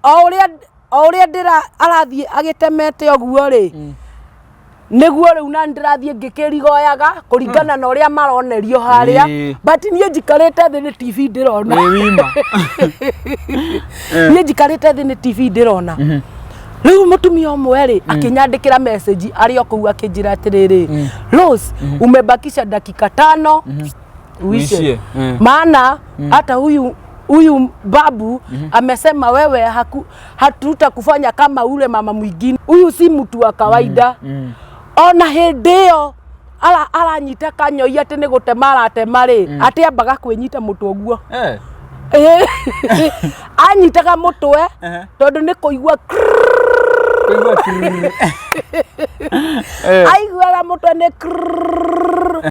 O ũrĩa ndĩra arathiĩ agĩtemete ũguo rĩ, nĩguo rĩu nani ndĩrathiĩ ngĩkĩrigoyaga kũringana na ũrĩa maronerio harĩa. But niĩ njikarĩte thĩ nĩ TV ndĩrona. Wĩ wima. Niĩ njikarĩte thĩ nĩ TV ndĩrona. Rĩu mũtumia ũmwe rĩ akĩnyandĩkĩra message arĩ o kũu, akĩnjĩra atĩrĩrĩ, "Rose, umebakisha dakika 5 uishe, Uishie, maana hata huyu babu amesema wewe hatutakufanya kama ule mama mwingine. Huyu si mtu wa kawaida." Ona hĩndĩ ĩyo aranyita kanyoi atĩ nĩ gũtema aratema rĩ, atĩ ambaga kwĩnyita mũtwe ũguo. Anyitaga mũtwe tondũ nĩ kũigua Kũigua kirrrr. Aiguaga mũtwe nĩ krrrr.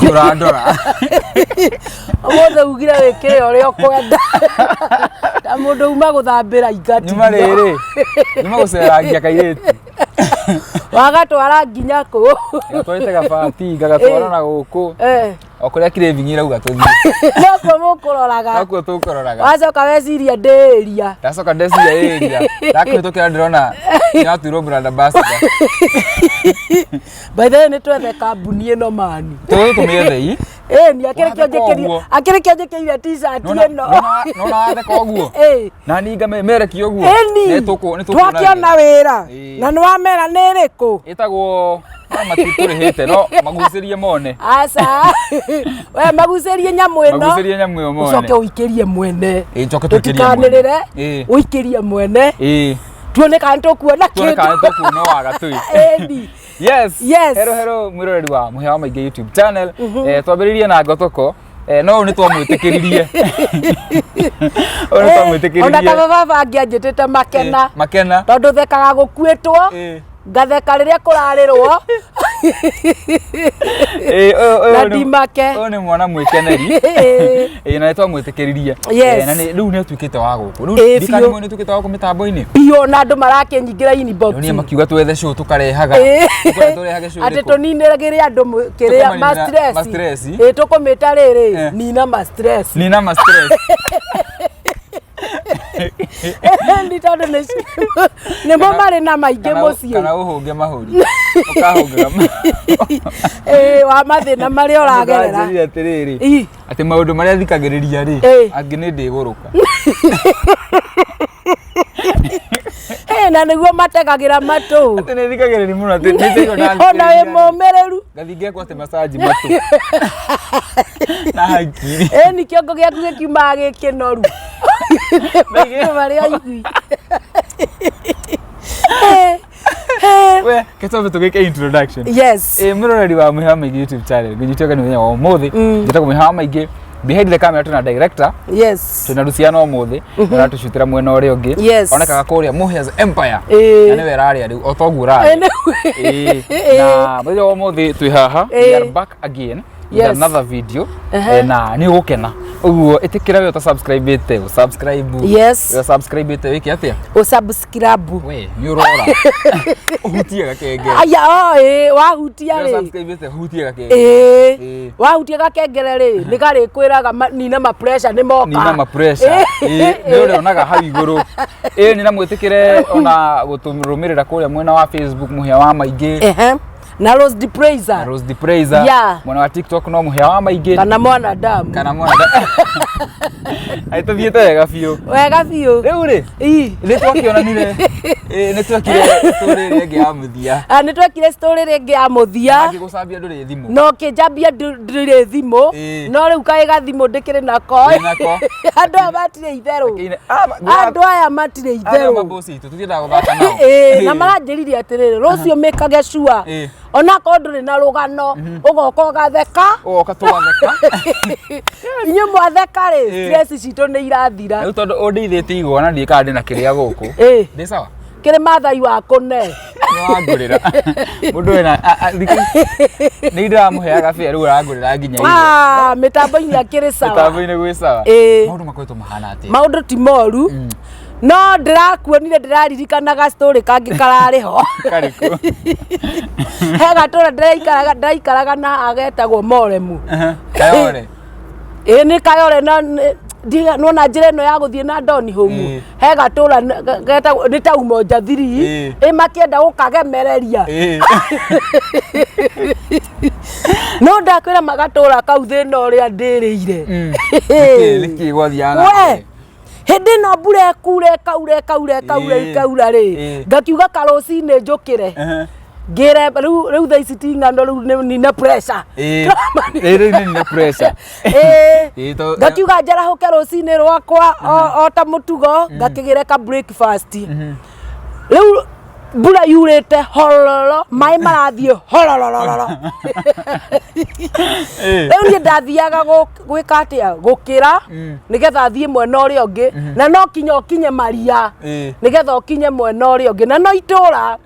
Ũrandora. Ũmũthĩ ugire wĩkĩre ũrĩa ũkwenda ta mũndũ uma gũthambĩra ingati. Nyuma rĩrĩ. Nyuma gũcerangia kairĩtu. Wagatwara nginya kũ? Gatwarĩte gabati, ngagatwara na gũkũ. O kũrĩa craving irauga tũthiĩ. Nokuo mũkũroraga. Nokuo tũkũroraga. Wacoka weciria ndĩria. Ndacoka ndeciria ĩria. Ndakũhĩtũkĩra ndĩrona nĩwatuirwo brand ambassador. By the way, nĩ twethe kambuni ĩno mani. Tũgũthiĩ tũmĩethe. Ĩni akĩrĩ kĩo Watheka njĩkĩrire ũguo. akĩrĩ kĩo njĩkĩrire t-shirt ĩno. Nona watheka ũguo. Na ninga merekio ũguo. Ĩni Nĩ tũkuona twakĩona wĩra. wĩra. Na nĩ wamera nĩ ĩrĩkũ? Ĩtagwo no matitũrĩhĩte no magucĩrie mone. Aca, we magucĩrie nyamũ ĩno. Magucĩrie nyamũ ĩyo mone. Ũcoke ũikĩrie mwene. Ĩĩ, njoke tũikĩrie mwene. Tũtikanĩrĩre. Ũikĩrie mwene. Tuone kana nĩtũkuona Tuone kana kĩndũ. tũkuona wagatui. Ĩni. Yes. Yes. Hello hello mwiroreri wa Mũhĩa wa Maingĩ YouTube channel. Twambĩrĩrie na ngotoko. No ũyũ nĩ twamwĩtĩkĩririe. Ũyũ nĩ twamwĩtĩkĩririe. Ona kaba baba angĩanjĩtĩte Makena. Makena. Tondũ thekaga gũkuĩtwo, ngatheka rĩrĩa kũrarĩrwo. Ũyũ Na ndimake. Ũyũ nĩ mwana mwĩkeneri. Na nĩ twamwĩtĩkĩririe. Yes. Na rĩu nĩ atuĩkĩte wa gũkũ. Rĩu ndikana Biũ. nĩ atuĩkĩte wa gũkũ mĩtambo-inĩ. Biũ, na andũ marakĩnyingĩra inbox. Rĩu niĩ makiuga twethe show tũkarehaga. Tũkwenda tũrehage show Atĩ ĩrĩkũ? tũninĩragĩre andũ kĩrĩa Tũkamanina ma stress. ma stress. Ĩ, tũkũmĩta rĩrĩ, nina ma stress. Nina ma stress. Nĩ tondũ nĩmo marĩ na maingĩ mũciĩ. Kana ũhũnge mahũri. Ũkahũngaga. Ĩ, wa mathĩna marĩa ũragerera. Ndĩranjĩrire atĩrĩrĩ. Atĩ maũndũ marĩa thikagĩrĩria rĩ, angĩ nĩ ndĩgũrũka. Ĩ, na nĩguo mategagĩra matũ. Atĩ nĩ thikagĩrĩria mũno atĩ nĩ ndaigua Ona wĩ ndathikĩrĩria rĩ, mũmĩrĩru. Ngathiĩ ngekwo atĩ macaji matũ. Na hakiri. Ĩni kĩongo gĩaku gĩkiumaga gĩ kĩnoru. Maũndũ marĩa aigui. We, ketwambe tũgĩke introduction. Yes. Ĩ, mwĩroreri wa Mũhĩa wa Maingĩ YouTube channel, ngũnyite ũgeni mũthenya wa ũmũthĩ. Njĩtagwo Mũhĩa wa Maingĩ. Behind the camera twĩna director, twĩna Luciano ũmũthĩ, aratũcutĩra mwena ũrĩa ũngĩ. Onekaga kũrĩa Mũhĩa's Empire. Na nĩwe ĩrarĩa rĩu, o toguo ũrarĩa. Na mũthenya wa ũmũthĩ twĩ haha, we are back again with another video. Na nĩ ũgũkena. Ũguo ĩtĩkĩra we ũta-subscribe-ĩte, ũ-subscribe. We subscribe-ĩte wĩke atĩa? Ũsubscribe. We, nĩ ũrora. Ũhutie gakengere. Aya, o ĩ, wahutia We rĩ. subscribe-ĩte, hutie gakengere. Wahutia gakengere rĩ, nĩ garĩkwĩraga nina ma pressure nĩ moka. Nina ma pressure. Nĩ ũrĩonaga hau igũrũ. Nĩ na mwĩtĩkĩre ona gũtũrũmĩrĩra kũrĩa mwena wa Facebook Mũhĩa wa Maingĩ. Na Rose the Praiser. Na Rose the Praiser. Mwena wa TikTok no Mũhĩa wa Maingĩ. Kana mwanadamu. Kana mwana. Ai tũthiĩte wega biũ. Wega biũ. Rĩu rĩ, nĩ twakĩonanire. Nĩ twekire story ĩrĩa ĩngĩ ya mũthia. Ah, nĩ twekire story ĩrĩa ĩngĩ ya mũthia. Ngĩgũcambia ndũrĩ thimũ. No kĩnjambia ndũrĩ thimũ. No rĩu kaĩ gathimũ ndĩkĩrĩ nako. Wĩ nako. Andũ aya matirĩ itherũ. Andũ aya matirĩ Arĩa itherũ. mabosi itũ tũthiendaga gũthaka nao. Na maranjĩrire atĩrĩrĩ, rũciũ mĩkage sure. Onakorwo ndũrĩ na rũgano, ũgoka ũgatheka. Ũgoka tũgatheka. Inyuĩ mwatheka rĩ, stress citũ nĩ irathira. Rĩu tondũ ũndeithĩtie igwa na ndiũĩ kana ndĩna kĩrĩa gũkũ. Ndĩ sawa? Kĩrĩ Mathai wa kũne. Nĩ wangũrĩra. Mũndũ wĩna thikũ ici nĩ ndĩramũheaga bĩa rĩu arangũrĩra nginya igwa. Ah, mĩtambo-inĩ akĩrĩ sawa. Mĩtambo-inĩ gwĩ sawa. Maũndũ makoretwo mahana atĩa? Maũndũ ti moru. No ndĩrakuonire ndĩraririkanaga story kangĩ kararĩ ho. Karĩkũ? He gatũra ndĩraikaraga ndĩraikaraga na haha getagwo Moremu. Kayore. Ĩĩ nĩ Kayore na nona njĩra ĩno ya gũthiĩ na Doni Home. He gatũra getagwo nĩ ta Umoja 3. Ĩ makĩenda gũkagemereria. No ndakwĩra magatũra kau thĩna ũrĩa ndĩrĩire. Nĩkĩ nĩkĩ gwathiaga na We mbere? hĩndĩ ĩno mbura ĩkura ĩkaura ĩkaura ĩkaura ĩkaura rĩ, ngakiuga karũcinĩ njũkĩre. Ngĩre rĩu rĩu thaa ici ti ng'ano, rĩu nina pressure. Ĩĩ, rĩu nĩ nina pressure. Ĩĩ, ngakiuga njarahũke rũcinĩ rwakwa o ta mũtugo, ngakĩgĩre ka breakfast. Rĩu mbura yurĩte hororo, maĩ marathiĩ hororororo. Rĩu niĩ ndathiaga gwĩka atĩa, gũkĩra nĩgetha thiĩ mwena ũrĩa ũngĩ, na no kinya ũkinye maria nĩgetha ũkinye mwena ũrĩa ũngĩ, na no itũra.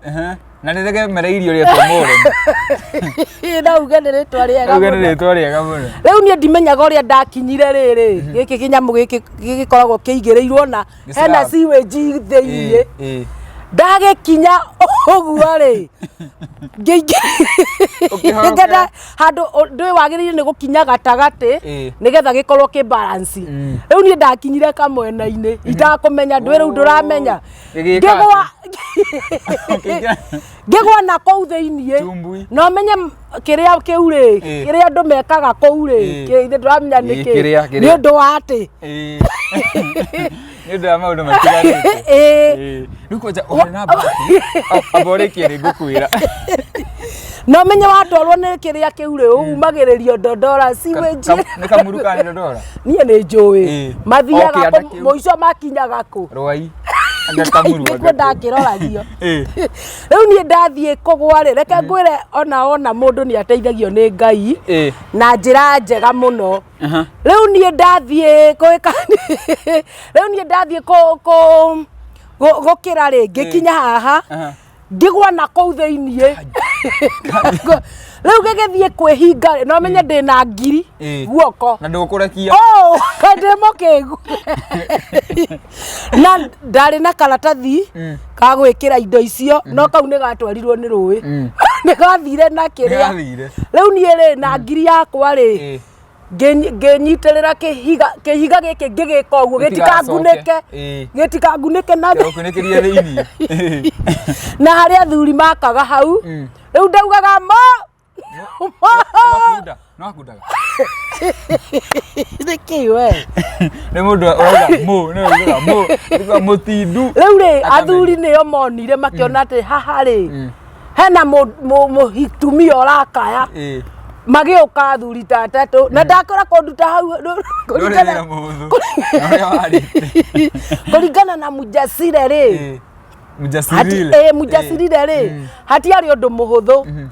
Na nĩ rĩgemereirio rĩetwo Mũrĩmi. Na uge nĩ rĩtwa rĩega Uge nĩ mũno. rĩtwa rĩega mũno. Rĩu niĩ ndimenyaga ũrĩa ndakinyire rĩrĩ, gĩkĩ kĩnyamũ gĩkĩ gĩgĩkoragwo kĩigĩrĩirwo na hena Gĩcirabu. sewage thĩiniĩ. Ndagĩkinya ũguo rĩ, Ũkĩhorokera. ngĩenda handũ ndũĩ wagĩrĩire nĩ gũkinya gatagatĩ nĩgetha gĩkorwo kĩ balance. Rĩu niĩ ndakinyire kamwena-inĩ itakũmenya, ndũĩ rĩu ndũramenya. Gĩgĩka Ngĩgwa Ũkĩingĩra- ngĩgwa na kũu thĩiniĩ. Tumbui. Na ũmenye kĩrĩa kĩu rĩ, kĩrĩa andũ mekaga kũu rĩ, ithe ndũramenya nĩkĩ. Kĩrĩa, kĩrĩa. Nĩ ũndũ wa atĩ Nĩ ũndũ wa maũndũ matiganĩte. Rĩu kwanja ũrĩ na bahati, amba ũrĩkie nĩ ngũkwĩra. Na ũmenye watwarwo nĩ kĩrĩa kĩu rĩ, umagĩrĩrio Dondora sewage. Nĩ kamuru kana nĩ Dondora? Niĩ nĩ njũĩ. O Mathiaga kĩanda kũ- kĩu. mũico makinyaga kũ? Rwai. Anga kamuru Nĩkuo anga kũ. ndakĩroragio. Rĩu niĩ ndathiĩ kũgwa rĩ, reke ngwĩre ona ona mũndũ nĩ ateithagio nĩ Ngai na njĩra njega mũno. Rĩu niĩ ndathiĩ gwĩka, rĩu niĩ ndathiĩ gũkĩra rĩ, ngĩkinya haha, ngĩgwa na kũu thĩiniĩ. Rĩu gĩgĩthiĩ kwĩhinga rĩ, na ũmenye ndĩna ngiri guoko. Na ndũkũrekia. Oh, ndĩ mũkĩgu. Na ndarĩ na karatathi ka gwĩkĩra indo icio, no kau nĩ gatwarirwo nĩ rũĩ. Nĩ gathire na kĩrĩa. Nĩ gathire. Rĩu niĩ rĩ, na ngiri yakwa rĩ, ngĩnyitĩrĩra kĩhiga, kĩhiga gĩkĩ ngĩgĩka ũguo gĩtikangunĩke. Gĩtikangunĩke na Gĩkunĩkĩrie thĩiniĩ. Na harĩa athuri makaga hau, rĩu ndaugaga mo Makunda, no akundaga. Nĩkĩ we? Nĩ mũndũ ũrauga mũ, nĩ ũrauga mũ, nĩ mũtindu. Rĩu rĩ, Akamenya. athuri nĩo monire makĩona atĩ haha rĩ, hena mũhitumia ũrakaya. Magĩũka athuri ta atatũ, na ndakora kũnduta hau, Ndũrĩ wĩra mũhũthũ. Na ũrĩa warĩte. Kũringana na Mujasire rĩ. Mujasirire. Mujasirire rĩ, hatiarĩ ũndũ mũhũthũ.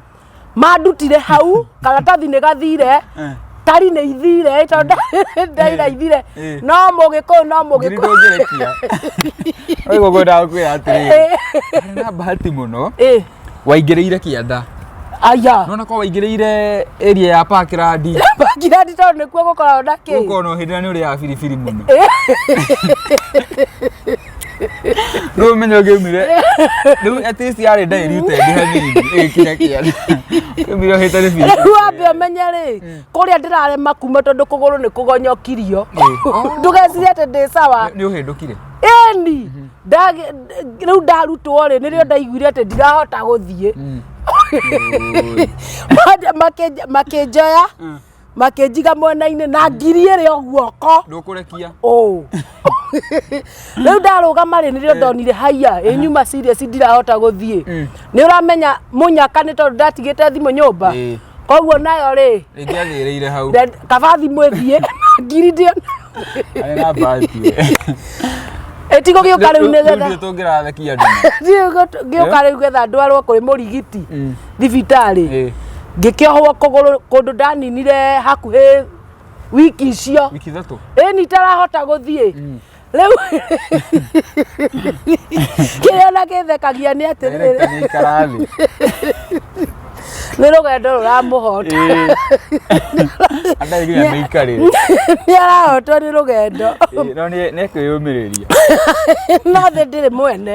Mandutire hau, karatathi nĩ gathire, tari nĩ ithire, tondũ ndaira ithire. No mũgĩkũyũ, no Ngiri mũgĩkũyũ. ndũngĩrekia. Ũguo ngwendaga gũkwĩra atĩrĩrĩ. Warĩ na bahati mũno. Waingĩrĩire kĩanda. Aya. Nona ko waingĩrĩire area ya Parkland. Parkland tondũ nĩkuo gũkoragwo na kĩ. Gũkorwo na hĩndĩ ĩrĩa nĩ ũrĩaga biribiri mũno. Rĩu ũmenye ũngĩumire. Rĩu at least yarĩ diluted hanini ĩgĩkinya kĩanda. Ũngĩumire ũhĩte nĩ biribiri. Rĩu wambe ũmenye rĩ, kũrĩa ndĩrarema kuma tondũ kũgũrũ nĩ kũgonyokirio. Ndũgecirie atĩ ndĩ sawa. Nĩ ũhĩndũkire. Ĩni. Rĩu ndarutwo rĩ, nĩrĩo ndaiguire atĩ ndirahota gũthiĩ. Makĩnjoya, makĩnjiga mwena-inĩ na ngiri ĩrĩ o guoko. Ndũkũrekia. Ũ. Rĩu ndarũgama rĩ, nĩrĩo ndonire haiya, ĩ nyuma serious ndirahota gũthiĩ. Nĩ ũramenya mũnyaka nĩ tondũ ndatigĩte thimũ nyũmba. Koguo nayo rĩ, Ĩngĩathĩrĩire hau. Kaba thimũ ĩthiĩ, ngiri ndĩo. Arĩ na bahati we. Ĩtigũgĩũka rĩu nĩgetha. Rĩu tũngĩrathekia andũ. Ngĩũka rĩu getha ndwarwo kũrĩ mũrigiti thibitarĩ. Ngĩkĩohwo kũgũrũ kũndũ ndaninire hakuhĩ wiki icio. Wiki ithatũ? Ĩni itarahota gũthiĩ. Rĩu kĩrĩa ona gĩthekagia nĩ atĩrĩrĩ. Director nĩ aikara thĩ. Nĩ rũgendo rũramũhota. Andarĩ nginya mĩikarĩre. Nĩ arahotwo nĩ rũgendo. Ĩĩ, no nĩ ekwĩyũmĩrĩria. No thĩ ndĩrĩ mwene.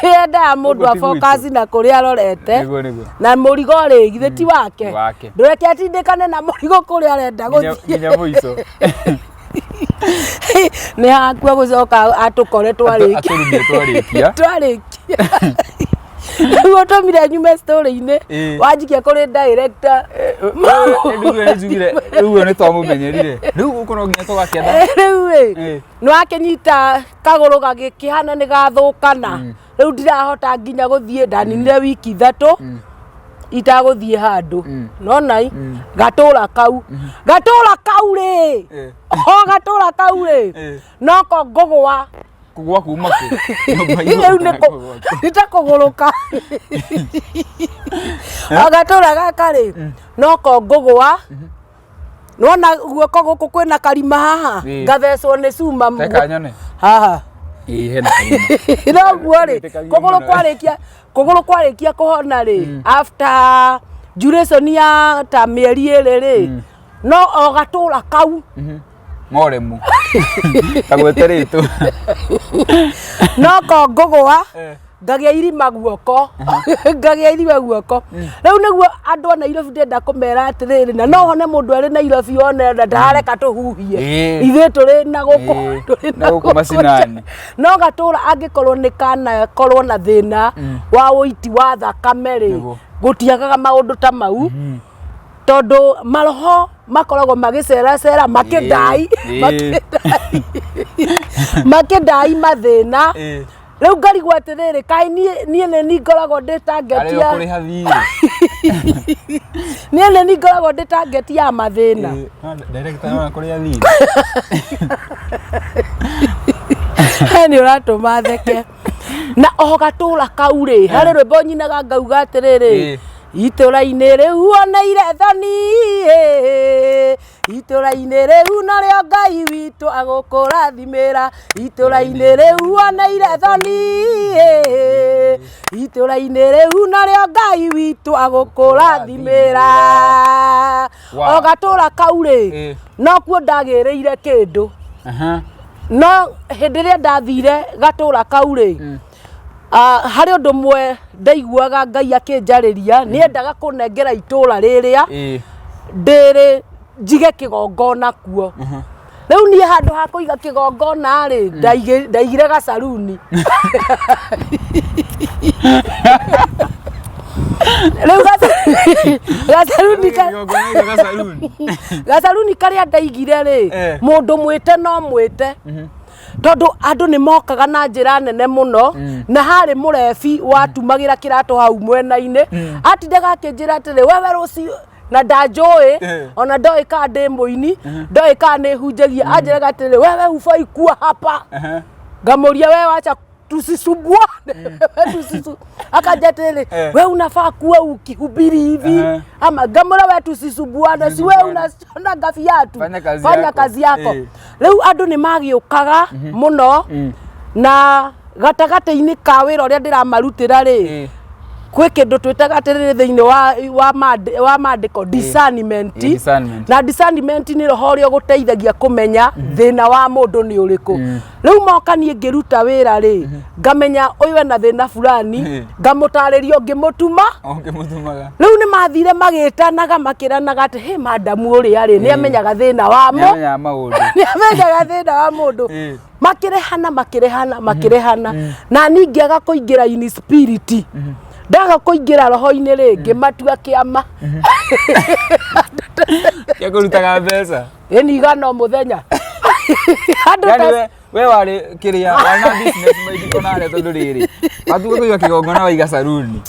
Yendaga mũndũ Gũkũ ti gwitũ. afocus na kũrĩa arorete. Nĩguo nĩguo. Na mũrigo rĩ, githĩ ti wake? Wake. Ndũreke atindĩkane na mũrigo kũrĩa arenda Nginya gũthiĩ. nginya mũico. Nĩ hakua gũcoka atũkore twarĩkia. Atũrumie twarĩkia. Twarĩkia. Rĩu ũtũmire nyume story-inĩ. Wanjikia kũrĩ director. Rĩu njugire rĩu we nĩ twamũmenyerire. Rĩu gũkũ no nginya tũgakĩenda. Rĩu ĩ nĩ wakĩnyita kagũrũ gagĩkĩhana nĩ gathũkana. Rĩu ndirahota nginya gũthiĩ ndaninire wiki 3 itagũthiĩ handũ. Nona i gatũra kau. Gatũra kau rĩ. O gatũra kau rĩ. Noko ngũgũa. Kũgũa kuma kũ? Nyũmba Rĩu igũrũ nĩ kana kũgũa kũ? nĩ ta kũgũrũka. O gatũra gaka rĩ, noko ngũgũa. Nĩwona guoko gũkũ kwĩna karima haha, ngathecwo nĩ cuma. Reka nyone. Haha. Ĩĩ hena karima. Noguo rĩ, Wĩtĩkagia kũgũrũ mũno. kwarĩkia kũgũrũ kwarĩkia kũhona rĩ, after duration ya ta mĩeri 2 rĩ, no o gatũra kau Ng'oremu. Kagwete rĩtwa. No ko ngũgũa ngagĩa irima guoko, ngagĩa irima guoko. Rĩu nĩguo andũ a Nairobi ndĩrenda kũmera atĩrĩrĩ, na no hone mũndũ arĩ Nairobi one na ndarareka tũhuhie. Ithuĩ tũrĩ na gũkũ, tũrĩ Na gũkũ macinani. No gatũra angĩkorwo nĩ kanakorwo na thĩna wa ũiti wa thakame rĩ, gũtiagaga maũndũ ta mau. Tondũ maroho makoragwo magĩceracera makĩndai, makĩndai, makĩndai mathĩna. Rĩu ngarigwo atĩrĩrĩ, kaĩ niĩ niĩ nĩ niĩ ngoragwo ndĩ target Arĩ ya ũkũrĩha thiirĩ. Niĩ nĩ niĩ ngoragwo ndĩ target ya mathĩna. No director nĩwona kũrĩa thiirĩ. He nĩ ũratũma theke. Na o gatũra kau rĩ, harĩ rwĩmbo nyinaga ngauga atĩrĩrĩ, itũra-inĩ rĩu oneire thoni, itũra-inĩ rĩu norĩo Ngai witũ agũkũrathimĩra, itũra-inĩ rĩu oneire thoni, itũra-inĩ rĩu norĩo Ngai witũ agũkũrathimĩra. O gatũra kau rĩ, nokuo ndagĩrĩire kĩndũ. No hĩndĩ ĩrĩa ndathire gatũra kau rĩ, harĩ ũndũ ũmwe ndaiguaga Ngai akĩnjarĩria, nĩ endaga kũnengera itũra rĩrĩa ndĩrĩ njige kĩgongona kuo. Rĩu niĩ handũ ha kũiga kĩgongona rĩ, ndaigire gacaruni. Rĩu gacaruni karĩa ndaigire rĩ, mũndũ mwĩte no mwĩte. Tondũ andũ nĩ mokaga na njĩra nene mũno, na harĩ mũrebi watumagĩra kĩratũ hau mwena-inĩ, atindaga akĩnjĩra atĩrĩ, wewe rũciũ, na ndanjũĩ, ona ndoĩ kana ndĩ mũini, ndoĩ kana nĩ hunjagia, anjĩraga atĩrĩ, wewe hufai kuwa hapa. Ngamũria wewe wacha tusisumbuane. Akanja atĩrĩrĩ, we unafaa kuwa ukihubiri hivi. Ama ngamwĩra we tusisumbuane, si we unashona viatu. Fanya kazi Fanya yako. kazi yako. Rĩu andũ nĩ magĩũkaga mũno, na gatagatĩ-inĩ ka wĩra ũrĩa ndĩramarutĩra rĩ, kwĩ kĩndũ twĩtaga atĩrĩrĩ thĩinĩ wa maandĩko discernment. Discernment. Na discernment nĩ roho ũrĩa ũgũteithagia kũmenya thĩna wa mũndũ nĩ ũrĩkũ. Rĩu moka niĩ ngĩruta wĩra rĩ, ngamenya ũyũ ena thĩna fulani, ngamũtarĩria ũngĩmũtuma. Ũngĩmũtumaga. Rĩu nĩ mathire magĩtanaga makĩranaga atĩ hĩ madamu ũrĩa rĩ, nĩ amenyaga thĩna wa Nĩ amenyaga maũndũ. Nĩ amenyaga thĩna wa mũndũ. Makĩrehana, makĩrehana, makĩrehana. Na niĩ ngĩaga kũingĩra in spirit. Ndaga kũingĩra roho-inĩ rĩ, ngĩmatua kĩama. Kĩa kũrutaga mbeca. Ĩni igana o mũthenya. Andũ Yaani ta we warĩ kĩrĩa, warĩ na business mind ona harĩa tondũ rĩrĩ, watua kũiga kĩgongona waiga saruni.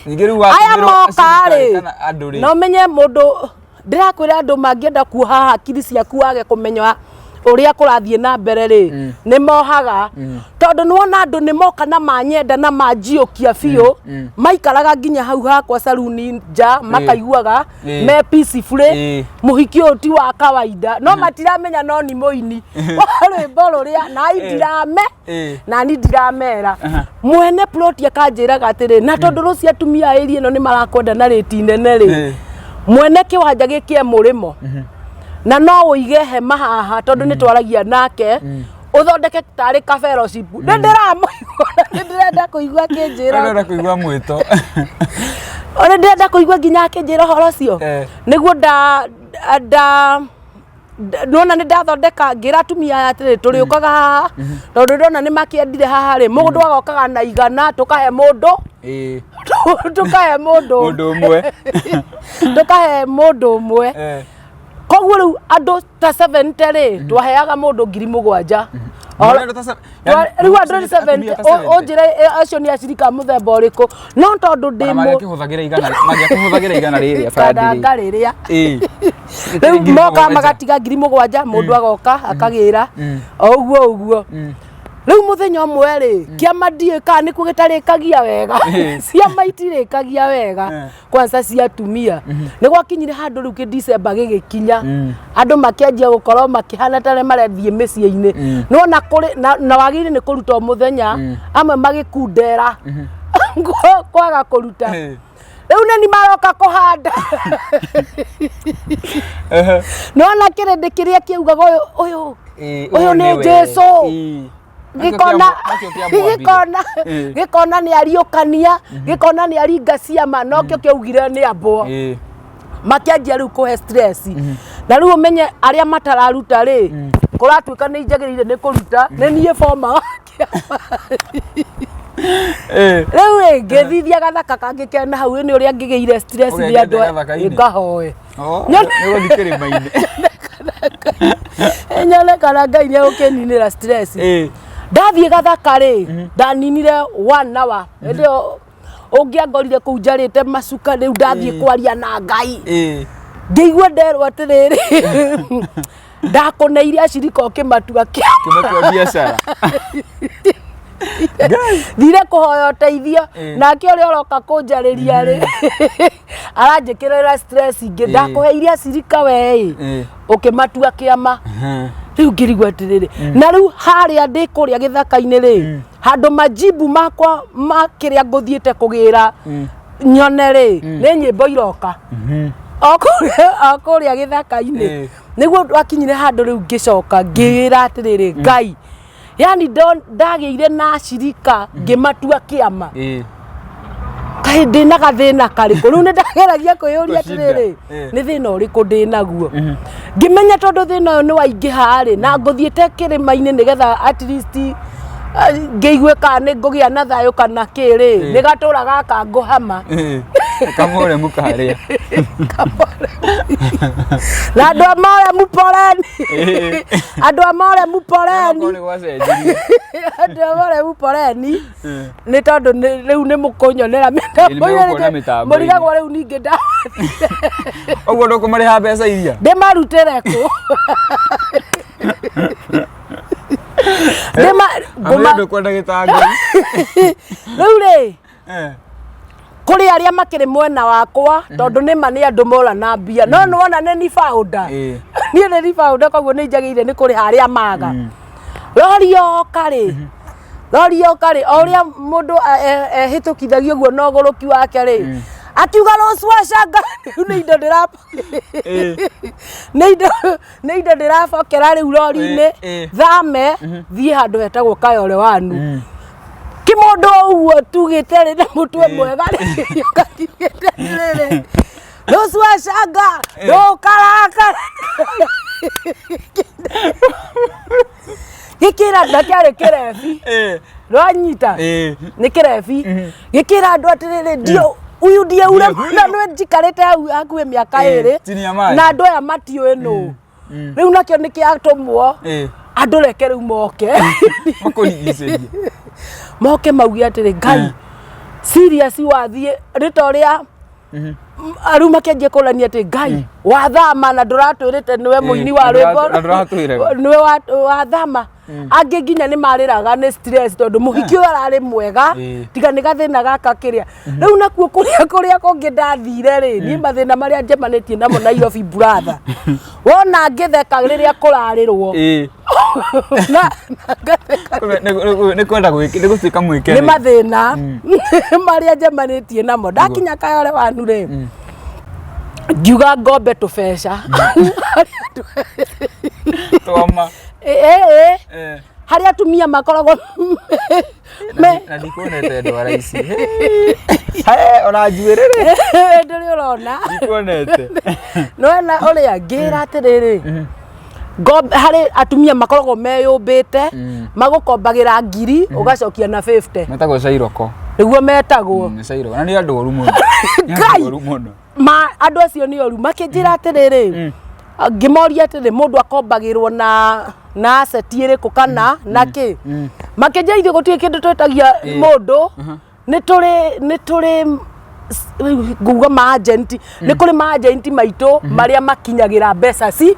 Ningĩ rĩu Aya watũmĩrwo moka acirikari rĩ, kana andũ rĩ. No menye mũndũ, ndĩrakwĩra andũ mangĩenda kuoha hakiri ciaku wage kũmenya Ũrĩa kũrathiĩ na mbere rĩ, nĩ mohaga, tondũ nĩwona andũ nĩ moka na manyenda na manjiũkia biũ. Maikaraga nginya hau hakwa saruni nja, makaiguaga me peacefully. Mũhiki ũyũ ti wa kawaida, no matiramenya no ni mũini wa rwĩmbo rũrĩa na indirame na ni ndiramera. Mwene plot akanjĩraga atĩrĩ, na tondũ rũcio atumia a area ĩno nĩ marakwenda na rĩti nene rĩ, mwene kĩwanja gĩkĩ e mũrĩmo na no ũige hema haha, tondũ nĩ twaragia nake, ũthondeke tarĩ ka fellowship. Nĩ ndĩramũigua, nĩ ndĩrenda kũigua akĩnjĩra. Ũrenda kũigua mwĩto. Nĩ ndĩrenda kũigua nginya akĩnjĩra ũhoro ũcio. Nĩguo nda nda nona nĩ ndathondeka, ngĩra atumia aya atĩrĩ, tũrĩũkaga haha tondũ ndona nĩ makĩendire haha rĩ, mũndũ agokaga na 100, tũkahe mũndũ, tũkahe mũndũ Mũndũ ũmwe. Tũkahe mũndũ ũmwe. Koguo rĩu andũ ta 70 rĩ, twaheaga mũndũ 7,000. Mũrenda ta Rĩu andũ nĩ atumia 70. ta 70. Ũnjĩre, acio nĩ acirika mũthemba ũrĩkũ? No tondũ ndĩ Ona mũ mangĩakĩhũthagĩra 100, mangĩakĩhũthagĩra 100 rĩrĩa kana bandi rĩ. ngarĩrĩa. Rĩu Ngiri moka mũgwanja. magatiga 7,000, mũndũ agoka akagĩra o ũguo ũguo. Rĩu mũthenya ũmwe rĩ, kĩama ndiũĩ kana nĩkuo gĩtarĩkagia wega. Ciama itirĩkagia wega. Kwanza cia atumia. Nĩ gwakinyire handũ rĩu kĩ December gĩgĩkinya, andũ makĩanjia gũkorwo makĩhana ta arĩa marathiĩ mĩciĩ-inĩ. Nĩwona kũrĩ na wagĩrĩire nĩ kũruta o mũthenya, amwe magĩkundera kwaga kũruta. Rĩu nĩ maroka kũhanda. Nĩwona kĩrĩndĩ kĩrĩa kĩaugaga ũyũ ũyũ ũyũ nĩ nĩwe. Jesu. Gĩkona Nakĩo kĩamwambire. gĩkona gĩkona nĩ ariũkania, gĩkona nĩ aringa ciama, nokĩo kĩaugire nĩ ambwo. Makĩanjia rĩu kũhe stress, na rĩu ũmenye arĩa matararuta rĩ, kũratuĩka nĩ njagĩrĩire nĩ kũruta, nĩ niĩ boma wa kĩama. Rĩu rĩ, ngĩthithia gathaka kangĩ kena hau nĩ ũrĩa ngĩgĩire stress nĩ Ũgekĩte andũ gathaka-inĩ? Ngahoe. Oh, nĩ ũgũthiĩ kĩrĩma-inĩ. Nyone kana Ngai nĩ egũkĩninĩra stress. Ndathiĩ gathaka rĩ, ndaninire one hour. Hĩndĩ ĩyo ũngĩangorire kũu njarĩte macuka, rĩu ndathiĩ kwaria na Ngai. Ngĩigua nderwo atĩrĩrĩ, ndakũneire acirika ũkĩmatua kĩama. Kĩmatua biacara. Ngai. Thire kũhoya ũteithio, nake ũrĩa ũroka kũnjarĩria rĩ, aranjĩkĩrĩra stress ingĩ. Ndakũheire acirika we ĩ, ũkĩmatua kĩama. Rĩu ngĩrigwo atĩrĩrĩ, na rĩu harĩa ndĩ kũrĩa gĩthaka-inĩ rĩ, handũ majibu makwa ma kĩrĩa ngũthiĩte kũgĩra nyone rĩ, nĩ nyĩmbo iroka o kũrĩa gĩthaka-inĩ. Nĩguo wakinyire handũ rĩu ngĩcoka ngĩĩra atĩrĩrĩ, Ngai, yani ndagĩire na acirika ngĩmatua kĩama, kaĩ ndĩna gathĩna karĩkũ? Rĩu nĩ ndageragia kwĩyũria Gũcinda. atĩrĩrĩ, nĩ thĩna ũrĩkũ ndĩ naguo? Ngĩmenya tondũ thĩna ũyũ nĩ waingĩha rĩ, na ngũthiĩte kĩrĩma-inĩ nĩgetha at least ngĩigue kana nĩ ngũgĩa na thayũ kana kĩ rĩ, nĩ gatũra gaka ngũhama. Kamũremu karĩa. Na andũ a Moremu poleni, andũ a Moremu poleni. Okorwo nĩ gwacenjirie. Andũ a Moremu poleni, nĩ tondũ rĩu nĩ mũkũnyonera Nĩ mũkuona mĩtambo-inĩ. Mũrigagwo rĩu ningĩ nda Ũguo ndũkũmarĩha mbeca iria? Ndĩmarutĩre kũ? Ngũma ndũkwenda gĩtangoi. Rĩu rĩ, kũrĩ arĩa makĩrĩ mwena wakwa, tondũ nĩma nĩ andũ mora na mbia, no nĩwona nĩ ni founder. Niĩ nĩ ni founder, koguo nĩ njagĩrĩire nĩ kũrĩha arĩa maga. Rori yoka rĩ, rori yoka rĩ, o ũrĩa mũndũ ehĩtũkithagia ũguo na ũgũrũki wake rĩ, akiuga rũciũ acanga, rĩu nĩ indo ndĩra nĩ indo ndĩrabokera rĩu rori-inĩ. Thame thiĩ handũ hetagwo Kayore wanu kĩmũndũ ũguo tugĩte rĩ, na mũtwe mwega rĩ, ũkakiugĩte atĩrĩrĩ, rũciũ acanga ndũkarakara. Gĩkĩra na kĩarĩ kĩrebi. Rwanyita nĩ kĩrebi, gĩkĩra andũ atĩrĩrĩ, ndio huyu ndiye ule na nĩ njikarĩte hau hakuhĩ mĩaka 2 chini ya maji. Na andũ aya matiũĩ nũ. Rĩu nakĩo nĩ kĩatũmwo. Andũ reke rĩu moke Makũrigicĩrie. Moke mauge atĩrĩ, Ngai, serious, wathiĩ nĩ ta ũrĩa Rĩu makĩanjia kũrania atĩ Ngai wathama na ndũratwĩrĩte nĩwe mũini wa na rwĩmbo. Na ndũratwĩraga. Nĩwe wathama. Angĩ nginya nĩ marĩraga nĩ stress tondũ mũhiki ũyũ ararĩ mwega, tiga nĩ gathĩna gaka kĩrĩa. Rĩu nakuo kũrĩa kũngĩ ndathire rĩ, niĩ mathĩna marĩa njemanĩtie namo Nairobi, brother, wona ngĩtheka rĩrĩa kũrarĩrwo na ngatheka. Nĩ kwenda nĩ gũtuĩka mwĩke. Nĩ mathĩna marĩa njemanĩtie namo. Ndakinya Kayore wanu rĩ, ngiuga ngombe tũbeca. Twama. Ĩ harĩa atumia makoragwo me Na ndikuonete ndwara ici. He, ona njuĩrĩ rĩ. Ndũrĩ ũrona. Ndikuonete. Nona ũrĩa ngĩra atĩrĩrĩ, ngombe harĩ atumia makoragwo meyũmbĩte, magũkombagĩra ngiri ũgacokia na 50. Metagwo cairoko. Nĩguo metagwo. Nĩ cairoko na nĩ andũ oru mũno. Nĩ andũ Ngai! oru mũno. Ma andũ acio nĩ oru. Makĩnjĩra atĩrĩrĩ, ngĩmoria atĩrĩ, mũndũ akombagĩrwo na asset ĩrĩkũ kana na kĩ? Makĩnjĩra ithuĩ gũtirĩ kĩndũ twĩtagia mũndũ, nĩ tũrĩ nguga ma agent, nĩ kũrĩ ma agent maitũ marĩa makinyagĩra mbeca ci.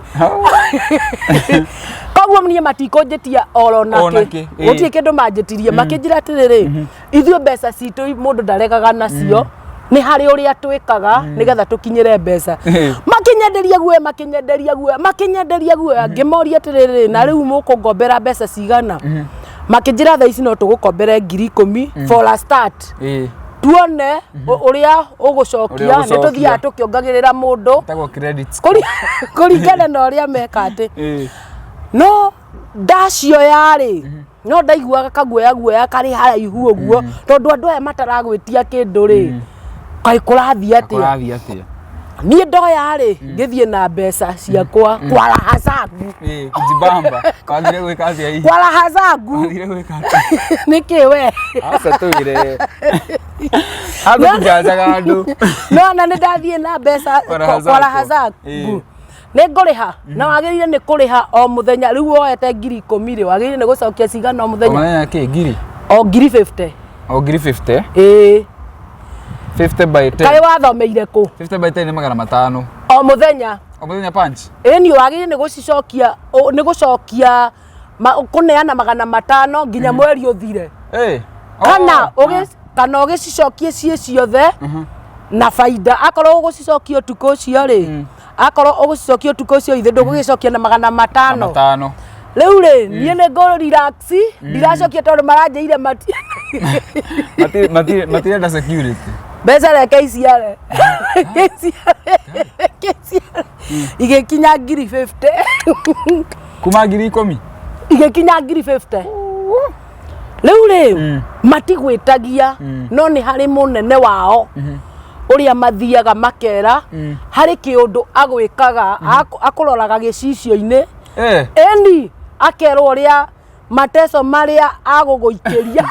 Koguo niĩ matikũnjĩtia oro Ona nakĩ. kĩ, ĩ. Gũtirĩ kĩndũ manjĩtirie. Makĩnjĩra atĩrĩrĩ, ithuĩ mbeca citũ mũndũ ndaregaga nacio, nĩ harĩ ũrĩa twĩkaga nĩgetha tũkinyĩre mbeca. Makĩnyenderia guoya, makĩnyenderia guoya, makĩnyenderia guoya. Ngĩmoria atĩrĩrĩ, na rĩu mũkũngombera mbeca cigana? Makĩnjĩra thaa ici no tũgũkombere 10,000 for a start, tuone ũrĩa ũgũcokia. Ũrĩa Nĩ tũthiaga ũgũcokia. tũkĩongagĩrĩra mũndũ Etagwo credit score. Kũringana na ũrĩa meka atĩ. No ndacioya rĩ, no ndaiguaga kaguoya guoya karĩ haraihu ũguo, tondũ andũ aya mataragwĩtia kĩndũ rĩ, kaĩ kũrathiĩ atĩa? Kũrathiĩ atĩa? Niĩ ndoya rĩ, ngĩthiĩ na mbeca ciakwa kwa raha zangu. Ĩ, kujibamba. Wagire gwĩka atĩa hihi? Kwa raha zangu. Wagire gwĩka atĩa? Nĩkĩ we? Aca tũire. Andũ kũjanjaga andũ. No na nĩ ndathiĩ na mbeca Kwa raha kwa raha zako. zangu. Nĩ ngũrĩha na wagĩrĩire nĩ kũrĩha o mũthenya. Rĩu woete 10,000 rĩ, wagĩrĩire nĩ gũcokia cigana o mũthenya? Ũmenya kĩ ngiri? O ngiri 50. O ngiri 50. Ĩĩ. 50 by 10. Kaĩ wathomeire kũ? 50 by 10 nĩ 500. O mũthenya. O mũthenya punch. Ĩni, wagĩrĩire nĩ gũcicokia, nĩ gũcokia kũneana 500 nginya mweri ũthire. Kana Oh. Kana ũgĩcicokie ciĩ ciothe na baida. Akorwo ũgũcicokia ũtukũ ũcio rĩ, akorwo ũgũcicokia ũtukũ ũcio, ithe ndũgũgĩcokia na 500. 500. Rĩu rĩ, niĩ nĩ ngũ relax, ndiracokia tondũ maranjĩire mati Matirenda security. Mbeca reke iciare. Reke iciare, reke iciare. Igĩkinya ngiri 50. Kuma 10,000. Igĩkinya ngiri 50. Rĩu rĩ, matigwĩtagia, no nĩ harĩ mũnene wao ũrĩa mathiaga makera, harĩ kĩũndũ agwĩkaga, akũroraga gĩcicio-inĩ. Ĩni, akerwo ũrĩa mateso marĩa agũgũikĩria.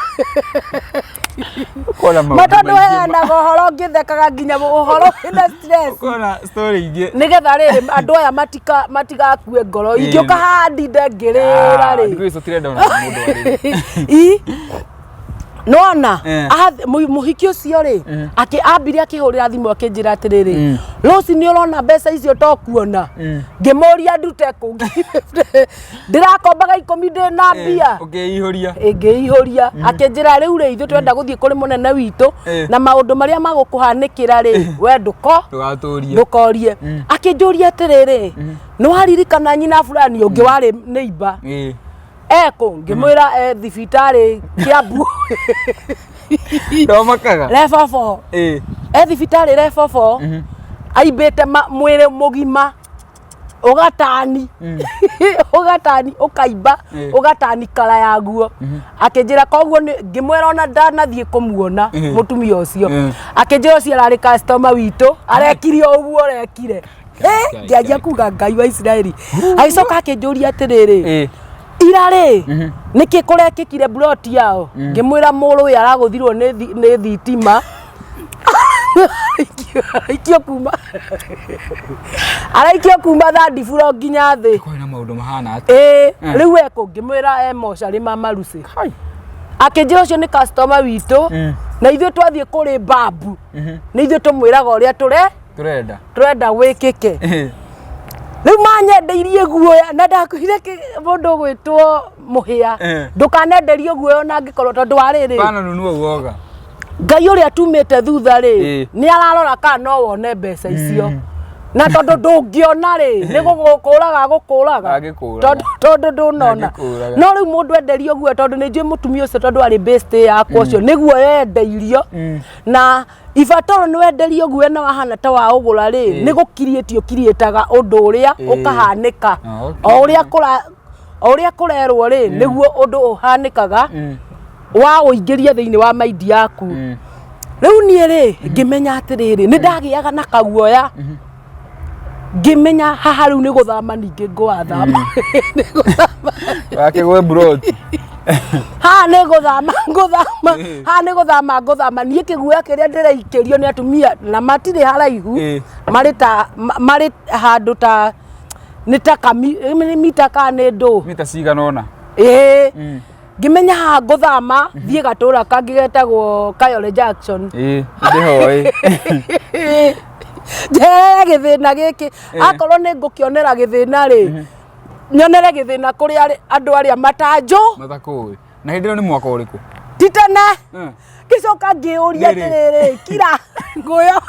Ũkona maũndũ Matondũ maingĩ heanaga ũhoro ngĩthekaga nginya ũhoro wĩna stress. Ũkona story ingĩ. Nĩgetha rĩrĩ, andũ aya matigakue ngoro. Ingĩũka haha ndinde ngĩrĩra rĩ. Thikũ ici tũtirenda ona mũndũ arĩre. I nona mũhiki ũcio rĩ, ambire akĩhũrĩra thimũ akĩnjĩra atĩrĩrĩ, Rũci, nĩ ũrona mbeca icio to kuona? Ngĩmũria ndute kũ? Ndĩrakombaga 10 ndĩ na mbia. Ũkĩihũria. Ngĩihũria. Akĩnjĩra rĩu rĩ, ithuĩ twenda gũthiĩ kũrĩ mũnene witũ na maũndũ marĩa magũkũhanĩkĩra rĩ, we ndũko Ndũgatũrie. Ndũkorie. Akĩnjũria atĩrĩrĩ, nĩ waririkana nyina fulani ũngĩ warĩ neighbor ekũ? Ngĩmwĩra e thibitarĩ Kiambu. Ndomakaga. Rebobo. E thibitarĩ Rebobo, aimbĩte mwĩrĩ mũgima, ũgatani ũgatani ũkaimba, ũgatani kara yaguo. Akĩnjĩra koguo ngĩmwĩra ona ndanathiĩ kũmuona mũtumia ũcio. Akĩnjĩra ũcio ararĩ customer witũ, arekire o ũguo ũrekire. Ngai, Ngĩanjia Ngai. kuga Ngai wa Isiraeli. Agĩcoka akĩnjũria atĩrĩrĩ, ira rĩ, nĩkĩ kũrekĩkire plot yao? Ngĩmwĩra mũrũ ũyũ aragũthirwo nĩ thitima, araikio kuma third floor nginya thĩ. Kwĩna maũndũ mahana atĩa? Ĩĩ. Rĩu ekũ? Ngĩmwĩra e mocarĩ ma Marucĩ. Akĩnjĩra ũcio nĩ customer witũ, na ithuĩ twathiĩ kũrĩ babu nĩ ithuĩ tũmwĩraga ũrĩa tũre. Tũrenda. Tũrenda wĩkĩke. Rĩu manyendeirie guoya na ndakwĩrire mũndũ ũgwĩtwo mũhĩa, ndũkanenderio guoya ona angĩkorwo tondũ wa rĩrĩ, Pana nunua uoga. Ngai ũrĩa tumĩte thutha rĩ, nĩ ararora kana no wone mbeca icio, na tondũ ndũngĩona rĩ, nĩ gũgũkũraga gũkũraga. Angĩkũraga. Tondũ ndũnona. Angĩkũraga. No rĩu mũndũ enderio guoya, tondũ nĩ njũĩ mũtumia ũcio, tondũ arĩ best yakwa ũcio nĩguo yendeirio, na ibataro nĩ wenderio guoya na wahana ta wa ũgũra rĩ, nĩ gũkiriĩtio ũkiriĩtaga ũndũ ũrĩa ũkahanĩka. O ũrĩa kũrerwo rĩ, nĩguo ũndũ ũhanĩkaga wa ũingĩria thĩinĩ wa maindi yaku. Rĩu niĩ rĩ, ngĩmenya atĩrĩrĩ, nĩ ndagĩaga na kaguoya, ngĩmenya haha rĩu nĩ gũthama, ningĩ ngũwathama, nĩ gũthama. Wakĩgwe broti. Haha nĩ gũthama ngũthama, haha nĩ gũthama ngũthama. Niĩ kĩguoya kĩrĩa ndĩraikĩrio nĩ atumia na matirĩ haraihu, marĩ ta marĩ handũ ta nĩ ta kami nĩ mita ka nĩ ndũ Mita cigana ũna. Ĩĩ. Ngĩmenya haha ngũthama thiĩ gatũra kangĩ getagwo Kayole Junction. Ĩĩ, ndĩhoĩ. Njeherere gĩthĩna gĩkĩ, akorwo nĩ ngũkĩonera gĩthĩna rĩ, nyonere gĩthĩna kũrĩ andũ arĩa matanjũ. Matakũĩ. Na hĩndĩ ĩyo nĩ mwaka ũrĩkũ? Ti tene. Ngĩcoka ngĩũria Nĩ rĩ? atĩrĩrĩ, kira ngũyo,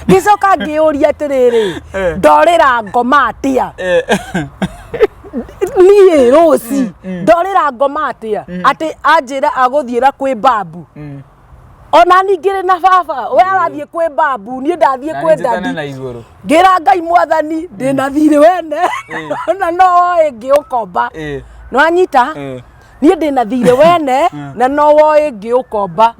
ngĩcoka ngĩũria atĩrĩrĩ, ndorĩra ngoma atĩa niĩ rũci? Ndorĩra ngoma atĩa atĩ anjĩra agũthiĩra kwĩ babu? Ona ningĩ na baba we arathiĩ kwĩ babu, niĩ ndathiĩ Na kwĩ nĩ njĩtane dadi. na igũrũ. Ngĩra Ngai, Mwathani, ndĩna thirĩ wene na no woĩ ngĩũkomba. Nĩwanyita? Niĩ ndĩna thirĩ wene na no woĩ ngĩũkomba,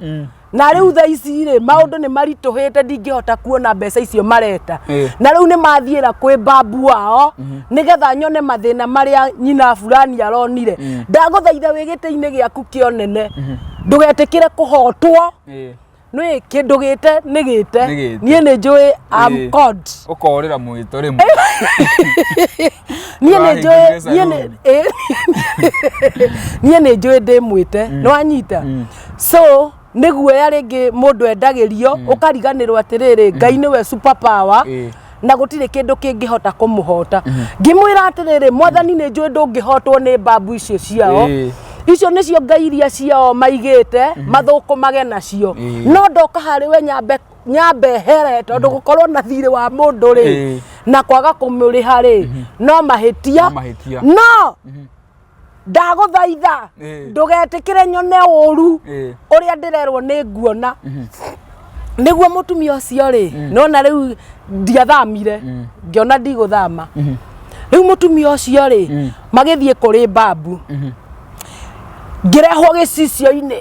na rĩu thaa ici rĩ, maũndũ nĩ maritũhĩte, ndingĩhota kuona mbeca icio mareta. Na rĩu nĩ mathiĩra kwĩ babu wao nĩgetha nyone mathĩna marĩa nyina fulani aronire. Ndagũthaitha wĩ gĩtĩ-inĩ gĩaku kĩa ũnene, ndũgetĩkĩre kũhotwo. Nĩ kĩndũ gĩte nĩ gĩte. Nĩ gĩte. Niĩ nĩ njũĩ am God. Ũkorĩra mwĩto rĩmwe. Niĩ nĩ njũĩ. Ũrahingũrire Niĩ nĩ niĩ nĩ njũĩ ndĩ mwĩte, nĩ wanyita? So nĩ guoya rĩngĩ mũndũ endagĩrio, ũkariganĩrwo atĩrĩrĩ, Ngai nĩwe super power na gũtirĩ kĩndũ kĩngĩhota kũmũhota. Ngĩmwĩra atĩrĩrĩ, Mwathani, nĩ njũĩ ndũngĩhotwo nĩ mbabu icio ciao. Icio nĩcio ngai iria ciao maigĩte mathũkũmage nacio. No ndoka harĩ we nyambe nyambe here, tondũ gũkorwo na thirĩ wa mũndũ rĩ, na kwaga kũmũrĩha rĩ, no mahĩtia. No mahĩtia. No ndagũthaitha, ndũgetĩkĩre nyone ũru ũrĩa ndĩrerwo nĩ nguona. Nĩguo mũtumia ũcio rĩ, nona rĩu ndiathamire, ngĩona ndigũthama. Rĩu mũtumia ũcio rĩ, magĩthiĩ kũrĩ babu, ngĩrehwo gĩcicio-inĩ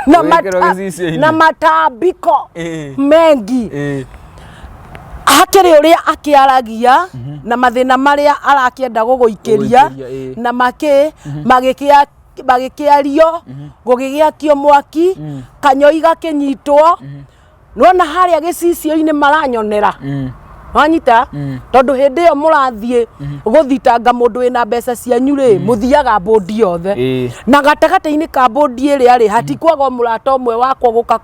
na Ũgĩkĩrwo gĩcicio-inĩ. na matambiko mengi. Hakĩrĩ ũrĩa akĩaragia na mathĩna marĩa arakĩenda gũgũikĩria. Gũgũikĩria, ĩĩ. Na makĩ magĩkĩa magĩkĩario, gũgĩgĩakio mwaki, kanyoi gakĩnyitwo. Nĩwona harĩa gĩcicio-inĩ maranyonera, wanyita? Tondũ hĩndĩ ĩyo mũrathiĩ gũthitanga mũndũ wĩna mbeca cianyu rĩ, mũthiaga mbũndi yothe. Na gatagatĩ-inĩ ka mbũndi ĩrĩa rĩ, hatikwaga o mũrata ũmwe wakwa gũka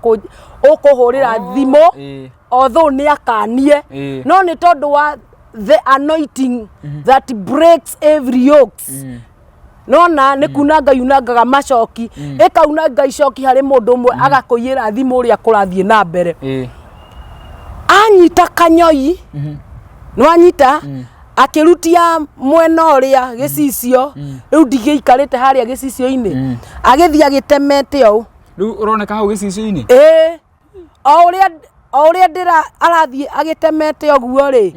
ũkũhũrĩra thimũ, although nĩ akanie, no nĩ tondũ wa the anointing that breaks every yokes. Nona nĩ kuna Ngai unangaga macoki, ĩkaunanga icoki harĩ mũndũ ũmwe, agakũiyĩra thimũ ũrĩa kũrathiĩ na mbere. Anyita kanyoi, nĩwanyita, akĩrutia mwena ũrĩa gĩcicio rĩu ndigĩikarĩte harĩa gĩcicio-inĩ, agĩthiĩ agĩtemete ũũ. Rĩu ũroneka hau gĩcicio-inĩ? Ĩĩ, o ũrĩa ndĩra arathiĩ agĩtemete ũguo rĩ,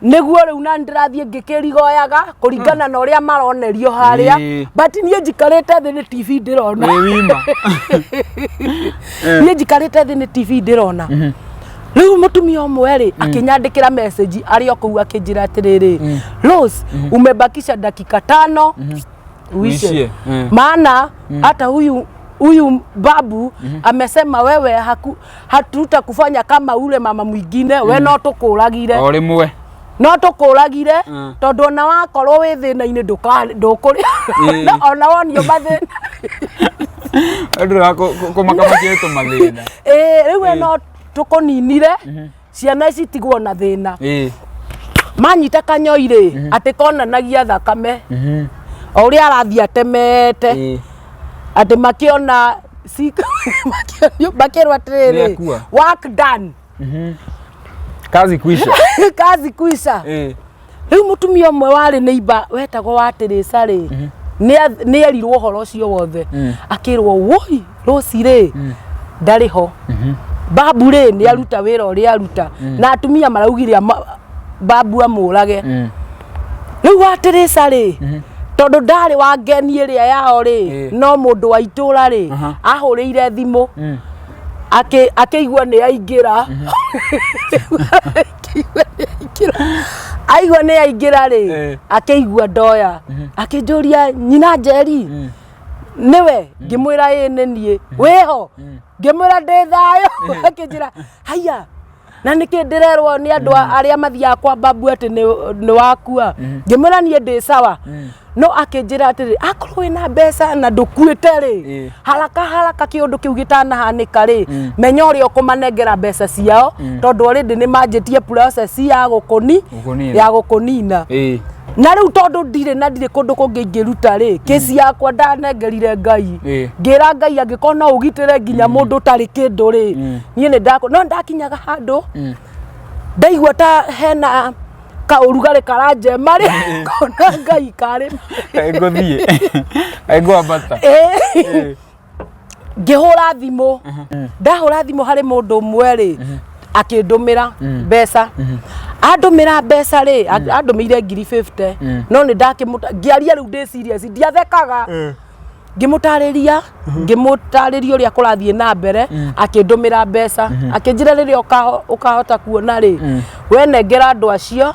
nĩguo rĩu na ndĩrathiĩ ngĩkĩrigoyaga kũringana na ũrĩa maronerio harĩa. But niĩ njikarĩte thĩ nĩ TV ndĩrona. Wĩ wima. Niĩ njikarĩte thĩ nĩ TV ndĩrona. Rĩu mũtumia ũmwe rĩ, akĩnyandĩkĩra message arĩ o kũu, akĩnjĩra atĩrĩrĩ, "Rose, umebakisha dakika 5 uishe, Uishie, maana hata huyu babu amesema wewe hatutakufanya kama ule mama mwingine, we no tũkũragire." O rĩmwe. No tũkũragire, tondũ ona wakorwo wĩ thĩna-inĩ ndũkũrĩ ona wonio mathĩna. Ndũra kũmaka makĩrĩtwo mathĩna. Ĩĩ, rĩu we no Tũkũninire ciana ici tigwo na thĩna. Manyita kanyoi rĩ, atĩ konanagia thakame o ũrĩa arathiĩ atemete, atĩ makĩona makĩrwo atĩrĩrĩ, Nĩakua. Work done. Kazi kuisha. Kazi kuisha. Rĩu mũtumia ũmwe warĩ neighbor wetagwo wa Teresa rĩ, nĩ erirwo ũhoro ũcio wothe, akĩrwo, "Woi, Rose rĩ, ndarĩ ho, babu rĩ nĩ aruta wĩra ũrĩa aruta, na atumia maraugire babu amũrage." Rĩu wa Teresa rĩ, tondũ ndarĩ wa ngeni ĩrĩa yao rĩ, no mũndũ wa itũra rĩ, ahũrĩire thimũ, akĩigua nĩ aingĩra, akĩigua nĩ aingĩra, aigua nĩ aingĩra rĩ, akĩigua ndoya, akĩnjũria, "Nyina Njeri, nĩwe?" Ngĩmwĩra, "Ĩĩ, nĩ niĩ. Wĩho?" Ngĩmwĩra, "Ndĩ thayũ." Akĩnjĩra, "Haiya, na nĩkĩ ndĩrerwo nĩ andũ arĩa mathiaga kwa babu atĩ nĩ wakua?" Ngĩmwĩra, "Niĩ ndĩ sawa." No akĩnjĩra atĩrĩ, "Akorwo wĩna mbeca na ndũkuĩte rĩ, haraka haraka kĩũndũ kĩu gĩtanahanĩka rĩ, menya ũrĩa ũkũmanengera mbeca ciao, tondũ already nĩ manjĩtie process ya gũkũni Gũkũnina. ya gũkũnina." Na rĩu tondũ ndirĩ na ndirĩ kũndũ kũngĩ ingĩruta rĩ, kĩci yakwa ndanengerire Ngai. Ngĩra Ngai, angĩkorwo no ũgitĩre nginya mũndũ ũtarĩ kĩndũ rĩ, niĩ nĩ ndakũ no ndakinyaga handũ ndaigua ta hena kaũrugarĩ karanjema rĩ, ngona Ngai karĩ Kaĩ ngũthiĩ, kaĩ ngwambata. Ngĩhũra thimũ, ndahũra thimũ harĩ mũndũ ũmwe rĩ, akĩndũmĩra mbeca. Andũmĩra mbeca rĩ, andũmĩire ngiri 50, no nĩ ndakĩmũta ngĩaria rĩu ndĩ serious, ndiathekaga. Ngĩmũtarĩria ũrĩa kũrathiĩ na mbere. Akĩndũmĩra mbeca, akĩnjĩra, "Rĩrĩa ũkahota kuona rĩ, we nengera andũ acio.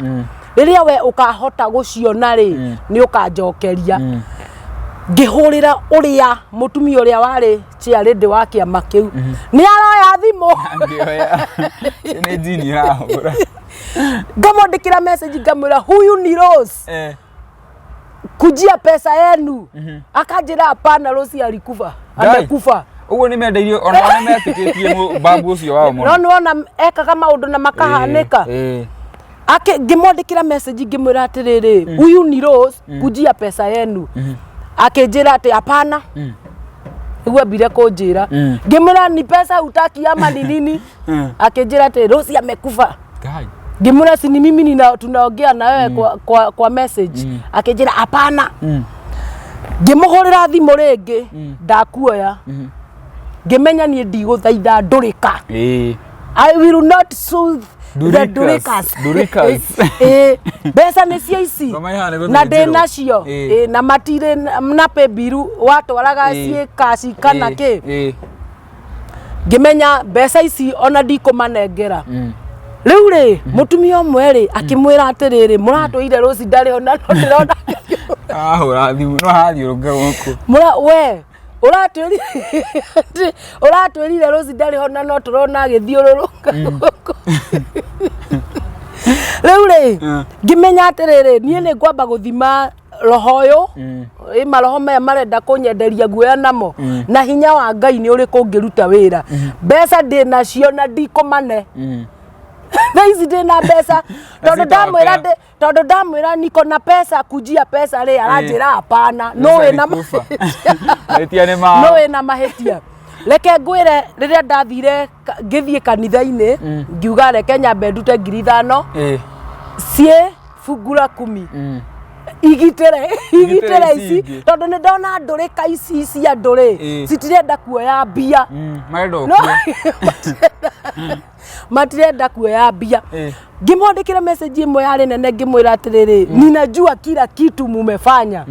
Rĩrĩa we ũkahota gũciona rĩ, nĩ ũkanjokeria." Ngĩhũrĩra ũrĩa mũtumia ũrĩa warĩ chairlady wa kĩama kĩu, nĩ aroya thimũ. Ngĩoya nĩ njini irahũra. Ngamwandĩkĩra message, ngamwĩra, "Huyu ni Rose, kujia pesa yenu." Akanjĩra, "Hapana, Rose alikufa." Ngai. Amekufa. Ũguo nĩ mendeirio ona nĩ metĩkĩtie babu ũcio wao No mũno. nĩwona ekaga maũndũ na makahanĩka. Ake ngĩmwandĩkĩra message, ngĩmwĩra atĩrĩrĩ, "Huyu ni Rose, kujia pesa yenu." Akĩnjĩra atĩ hapana. Nĩguo ambire kũnjĩra. Ngĩmwĩra, "Ni pesa hutaki ama ni nini?" Akĩnjĩra atĩ Rose amekufa. Ngai. Ngĩmwĩra, "Si ni mimi nina tunaongea na wewe kwa message?" Akĩnjĩra hapana. Ngĩmũhũrĩra thimũ rĩngĩ, ndakuoya. Ngĩmenya niĩ ndigũthaitha ndũrĩka. I will not soothe the Ndũrĩkas. ndũrĩkas. Ndũrĩkas. Ĩĩ, mbeca nĩ cia ici Ngoma ihana nĩ na ndĩ gũthĩnjĩrwo. nacio. Ĩĩ, na matirĩ na pay bill watwaraga ciĩ kaci kana kĩ. Ngĩmenya mbeca ici ona ndikũmanengera. Rĩu rĩ, mũtumia ũmwe rĩ akĩmwĩra atĩrĩrĩ, "Mũratwĩire Rose ndarĩ ho, na no ndĩrona Ahũra thimũ no arathiũrũrũka gũkũ. Mũra we ũratwĩrire Rose ndarĩ ho, na no tũrona agĩthiũrũrũka gũkũ." Rĩu rĩ, ngĩmenya atĩrĩrĩ, niĩ nĩ ngwamba gũthima roho ũyũ. Ĩ maroho maya marenda kũnyenderia guoya namo, na hinya wa Ngai nĩ ũrĩkũ ũngĩruta wĩra? Mbeca ndĩ nacio na ndikũmane. Thaa ici ndĩ na mbeca, tondũ ndamwĩra Citawapea. Tondũ ndamwĩra niko na pesa, kujia pesa rĩ, aranjĩra hapana, no wĩna Alikufa. Mahĩtia nĩ mao. No wĩna mahĩtia. Reke ngwĩre, rĩrĩa ndathire ngĩthiĩ kanitha-inĩ, ngiuga reke nyambe ndute 5,000 ciĩ fungu la kumi, igitĩre igitĩre ici ici ingĩ. Tondũ nĩ ndona ndũrĩka ici cia andũ rĩ, citirenda kuoya mbia. Marenda No ũkue. matirenda kuoya mbia. Ngĩmwandĩkĩra message ĩmwe yarĩ nene, ngĩmwĩra atĩrĩrĩ, "Ninajua kila kitu mumefanya."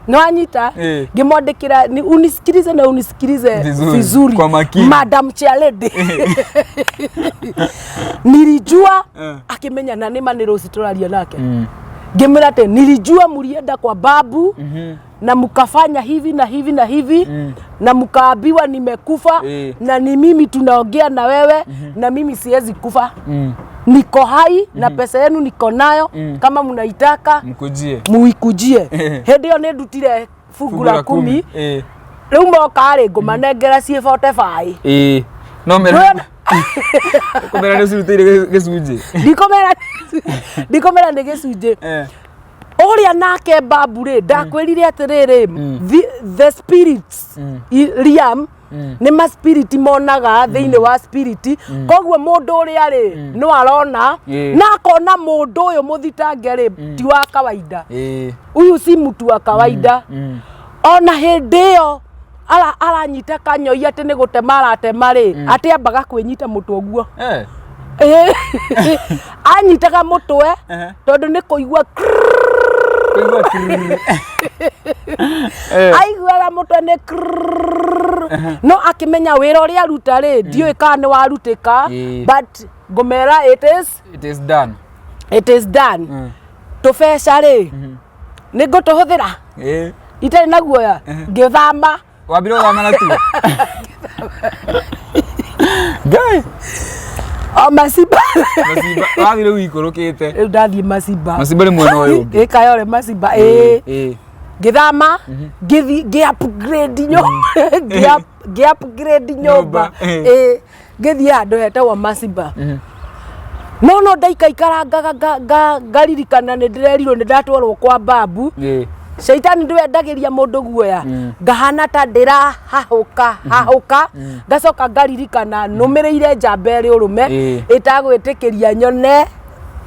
Nĩwanyita? Ngĩmwandĩkĩra, "Ni unisikilize na unisikilize Vizuri, vizuri, kwa makini." Madam Chairlady, nilijua. Akĩmenya na nĩma nĩ Rose tũraria nake. Ngĩmwĩra atĩ nilijua mlienda kwa babu na mkafanya hivi na hivi na hivi na mkaambiwa nimekufa, na ni mimi tunaongea na wewe, na mimi siwezi kufa. Niko hai na pesa yenu niko nayo. Kama mnaitaka, Mkujie. Muikujie." Hĩndĩ ĩyo nĩ ndutire fungu la kumi. Rĩu moka rĩ, ngũmanengera ciĩ 45. No mera. Nĩwona? Kũmera nĩ ũcirutĩire gĩcunjĩ. Ndikomera, ndikomera nĩ gĩcunjĩ. Ũrĩa nake babu rĩ, ndakwĩrire atĩrĩrĩ, the spirits Liam, nĩ ma spirit monaga thĩinĩ wa spirit. Koguo mũndũ ũrĩa rĩ, no arona na akona mũndũ ũyũ mũthitange rĩ, ti wa kawaida. Huyu si mtu wa kawaida. Ona hĩndĩ ĩyo aranyita kanyoi atĩ nĩ gũtema aratema rĩ, atĩ ambaga kwĩnyita mũtwe ũguo. Anyitaga mũtwe tondũ nĩ kũigua. Kũigua krrrr. Aiguaga mũtwe nĩ krrrr. No akĩmenya wĩra ũrĩa aruta rĩ, ndiũĩ kana nĩ warutĩka, but ngũmera it is It is done. It is done. Tũbeca rĩ, nĩ ngũtũhũthĩra itarĩ na guoya, ngĩthama. Wambire gũthama na tuo. Ngai. O Macimba. Macimba. Wathiĩ rĩu ikũrũkĩte. Rĩu ndathiĩ Macimba. Macimba nĩ mwena ũyũ ũngĩ. Ĩ Kayole Macimba, ĩ. Ngĩthama, ngĩthiĩ ngĩ upgrade nyũmba, ngĩ upgrade nyũmba. Nyũmba. Ĩ, ngĩthiĩ handũ hetagwo Macimba. No ndaikaikaranga ngaririkana nĩ ndĩrerirwo nĩ ndatwarwo kwa babu. Caitani ndwendagĩria mũndũ guoya. Ngahana ta ndĩrahahũka hahũka, ngacoka ngaririkana nũmĩrĩire njamba ĩrĩ ũrũme ĩtagwĩtĩkĩria nyone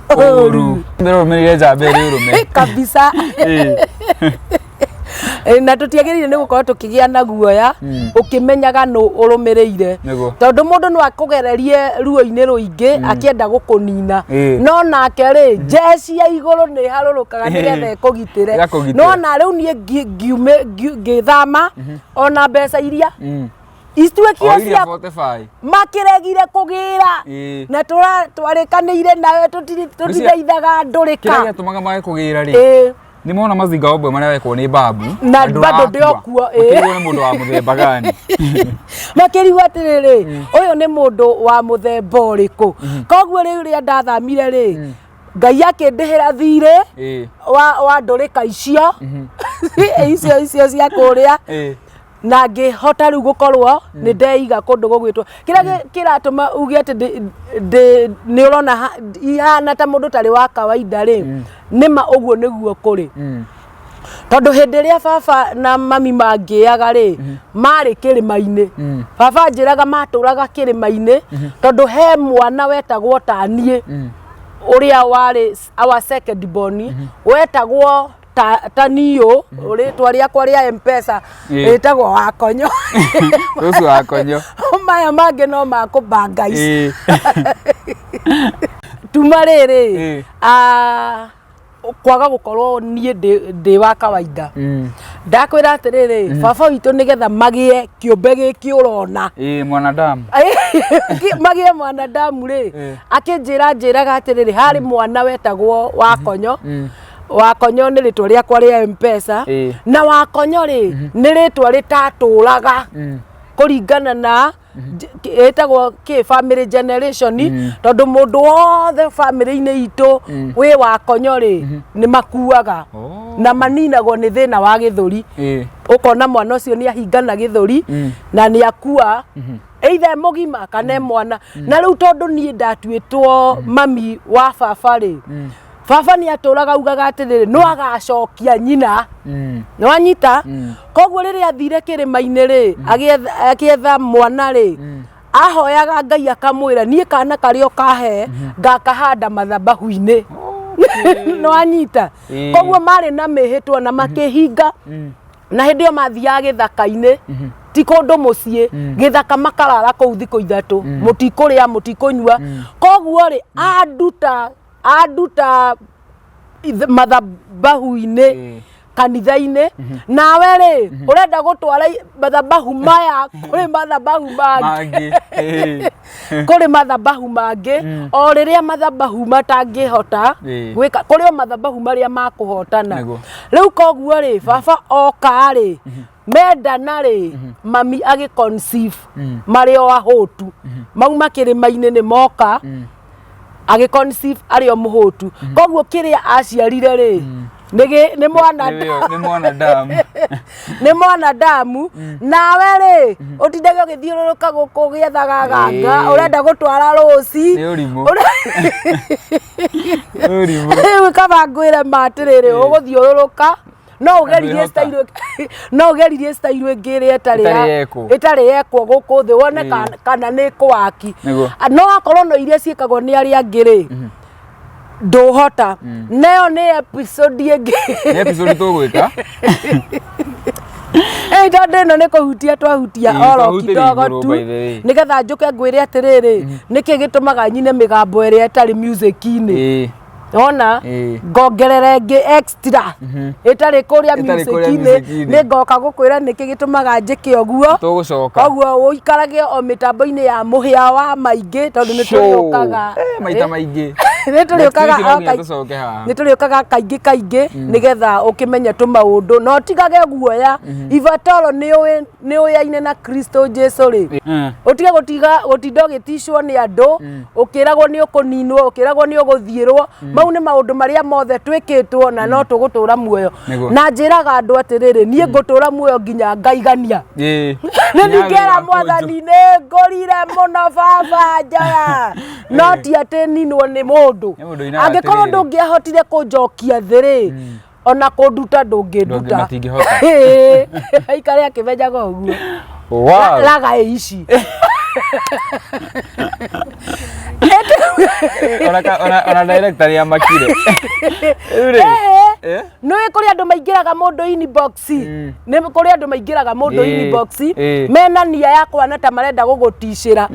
ũru. Ndĩrũmĩrĩire njamba ĩrĩ ũrũme. Kabisa. Na tũtiagĩrĩire nĩ gũkorwo tũkĩgĩa na guoya ũkĩmenyaga nũ ũrũmĩrĩire. Tondũ mũndũ no akũgererie ruo-inĩ rũingĩ akĩenda gũkũnina. No nake rĩ, njeci ya igũrũ nĩ ĩharũrũkaga nĩgetha ĩkũgitĩre. Ĩgakũgitĩra. No na rĩu niĩ ngĩthama ona mbeca iria ituĩkire O iria cia 45. Makĩregire kũgĩra. Na twarĩkanĩire nawe tũtithaithaga ndũrĩka. Kĩrĩa gĩatũmaga mage kũgĩra rĩ, nĩ mona mazinga ombwe marĩa wekwo nĩ babu. Na bado ndĩokuo, ĩĩ. Makĩrigwo nĩ mũndũ wa mũthemba gani. Makĩrigwo atĩrĩrĩ, ũyũ nĩ mũndũ wa mũthemba ũrĩkũ? Koguo rĩu rĩrĩa ndathamire rĩ, Ngai akĩndĩhĩra thirĩ wa ndũrĩka icio icio icio cia kũrĩa, na ngĩhota rĩu gũkorwo nĩ ndeiga kũndũ gũgwĩtwo kĩrĩa kĩratũma uge atĩ nĩ ũrona ihana ta mũndũ tarĩ wa kawaida rĩ, nĩma ũguo nĩguo kũrĩ. Tondũ hĩndĩ ĩrĩa baba na mami mangĩaga rĩ, marĩ kĩrĩma-inĩ. Baba anjĩraga matũraga kĩrĩma-inĩ tondũ he mwana wetagwo ta niĩ, ũrĩa warĩ our second born, wetagwo ta niũ, rĩtwa rĩakwa rĩa Mpesa rĩtagwo Wakonyo. Ũcio Wakonyo. Maya mangĩ no makũbanga ici. Tuma rĩrĩ, kwaga gũkorwo niĩ ndĩ wa kawaida. Ndakwĩra atĩrĩrĩ, baba witũ nĩgetha magĩe kĩũmbe gĩkĩ ũrona, Mwanadamu. Magĩe mwanadamu rĩ, akĩnjĩra njĩraga atĩrĩrĩ, harĩ mwana wetagwo Wakonyo. Wakonyo nĩ rĩtwa rĩakwa rĩa Mpesa. Na Wakonyo rĩ, nĩ rĩtwa rĩtatũraga kũringana na ĩtagwo kĩ family generation, tondũ mũndũ wothe family-inĩ itũ wĩ Wakonyo rĩ, nĩ makuaga na maninagwo nĩ thĩna wa gĩthũri. Ũkona mwana ũcio nĩ ahingana gĩthũri na nĩ akua, either e mũgima kana e mwana. Na rĩu tondũ niĩ ndatuĩtwo mami wa baba rĩ, baba nĩ atũraga augaga atĩrĩrĩ, no agacokia nyina. Nĩ wanyita? Koguo rĩrĩa athire kĩrĩma-inĩ rĩ, agĩetha mwana rĩ, ahoyaga Ngai akamwĩra, niĩ kana karĩa ũkahe ngakahanda mathabahu-inĩ. Nĩ wanyita? Koguo marĩ na mĩhĩtwa na makĩhinga. Na hĩndĩ ĩyo mathiaga gĩthaka-inĩ, ti kũndũ mũciĩ, gĩthaka, makarara kũu thikũ 3, mũtikũrĩa, mũtikũnyua. Koguo rĩ, anduta mathabahu-inĩ, kanitha-inĩ, nawe rĩ, ũrenda gũtwara mathabahu maya kũrĩ mathabahu mangĩ. Mangĩ. Kũrĩ mathabahu mangĩ, o rĩrĩa mathabahu matangĩhota gwĩka, kũrĩ o mathabahu marĩa makũhotana. Rĩu koguo rĩ, baba oka rĩ, mendana rĩ, mami agĩ conceive marĩ o ahũtu, mauma kĩrĩma-inĩ nĩ moka, agĩ conceive arĩ o mũhũtu. Koguo kĩrĩa aciarire rĩ, Nĩ mwana Nĩ mwanadamu. Nĩ mwanadamu. Nawe rĩ, ũtindage ũgĩthiũrũrũka gũkũ ũgĩethaga ganga, ũrenda gũtwara rũci. Nĩ ũrimũ. Nĩ ũrimũ. Rĩu kaba ngwĩre ma atĩrĩrĩ, ũgũthiũrũrũka no ũgeririe Ndwĩhota. Style, no ũgeririe style ĩngĩ ĩrĩa ĩtarĩ Ĩtarĩ yekwo. Ĩtarĩ yekwo gũkũ thĩ, wone kana nĩ kũwaki. No akorwo no iria ciĩkagwo nĩ arĩa angĩ rĩ, ndũhota. Nayo nĩ episode ĩngĩ. Nĩ episode tũgwĩka. Ĩ tondũ ĩno nĩ kũhutia twahutia oro twahutĩria kidogo igũrũ, tu by the way. Nĩgetha njũke ngwĩre atĩrĩrĩ, nĩkĩ gĩtũmaga nyine mĩgambo ĩrĩa ĩtarĩ music-inĩ. Ona ngongerera ĩngĩ extra ĩtarĩ kũrĩa Ĩtarĩ kũrĩa music-inĩ. music-inĩ. Nĩ ngoka gũkwĩra nĩkĩ gĩtũmaga njĩke ũguo. Tũgũcoka. Koguo ũikarage o mĩtambo-inĩ ya Mũhĩa wa Maingĩ, tondũ nĩ Show. tũrĩũkaga. Maita maingĩ. Nĩ tũrĩũkaga. Next week no O nginya tũcoke haha. Nĩ tũrĩũkaga kaingĩ kaingĩ, nĩgetha ũkĩmenye tũmaũndũ na ũtigage guoya. Ibatoro nĩ ũĩ nĩ ũyaine na Kristo Jesu rĩ, ũtige gũtiga gũtinda ũgĩticwo nĩ andũ, ũkĩragwo nĩ ũkũninwo, ũkĩragwo nĩ ũgũthiĩrwo. Mau nĩ maũndũ marĩa mothe twĩkĩtwo, na no tũgũtũra muoyo. Na njĩraga andũ atĩrĩrĩ, niĩ ngũtũra muoyo nginya ngaigania. Nĩ ningĩra Mwathani, nĩ ngũrire mũno baba njoya, no ti atĩ ninwo nĩ mũndũ. Nĩ mũndũ ũinaga Angĩkorwo atĩrĩrĩ. Ndũngĩahotire kũnjokia thĩ rĩ, ona kũnduta ndũngĩnduta. Matingĩhota. Ĩĩ, aikare akĩmenyaga ũguo. Raga ĩ ici. Ona director nĩ amakire. Rĩu rĩ, Nĩ kũrĩ andũ maingĩraga mũndũ inbox, nĩ kũrĩ andũ maingĩraga mũndũ inbox mena nia ya kwana ta marenda gũgũticĩra.